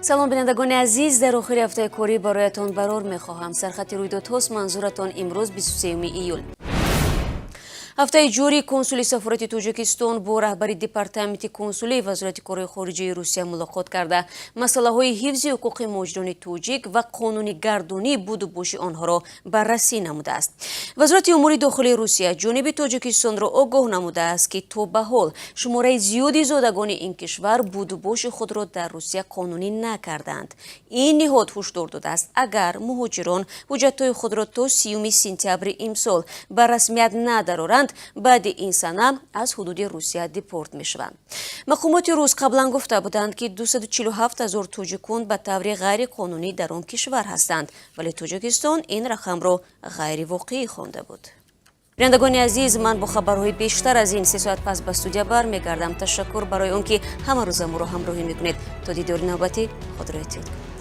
Салом, бинандагони азиз. Дар охири ҳафтаи корӣ бароятон барор мехоҳам. Сархати рӯйдодҳост манзуратон имрӯз, 23 июл. Ҳафтаи ҷорӣ консули сафорати Тоҷикистон бо раҳбари департаменти консулии Вазорати корҳои хориҷии Русия мулоқот карда, масъалаҳои ҳифзи ҳуқуқи муҳоҷирони тоҷик ва қонунигардонии будубоши онҳоро баррасӣ намудааст. Вазорати умури дохилии Русия ҷониби Тоҷикистонро огоҳ намудааст, ки то ба ҳол шумораи зиёди зодагони ин кишвар будубоши худро дар Русия қонунӣ накардаанд. Ин ниҳод ҳушдор додааст, агар муҳоҷирон ҳуҷҷатҳои худро то 30 сентябри имсол ба расмият надароранд, баъди ин сана аз ҳудуди Русия депорт мешаванд. Мақомоти рус қаблан гуфта буданд, ки 247 ҳазор тоҷикон ба таври ғайриқонунӣ дар он кишвар ҳастанд, вале Тоҷикистон ин рақамро ғайривоқеӣ хонда буд. Бинандагони азиз, ман бо хабарҳои бештар аз ин 3 соат пас ба студия бармегардам. Ташаккур барои он ки ҳама рӯза моро ҳамроҳӣ мекунед. То дидори навбатӣ худро эҳтиёт кунед.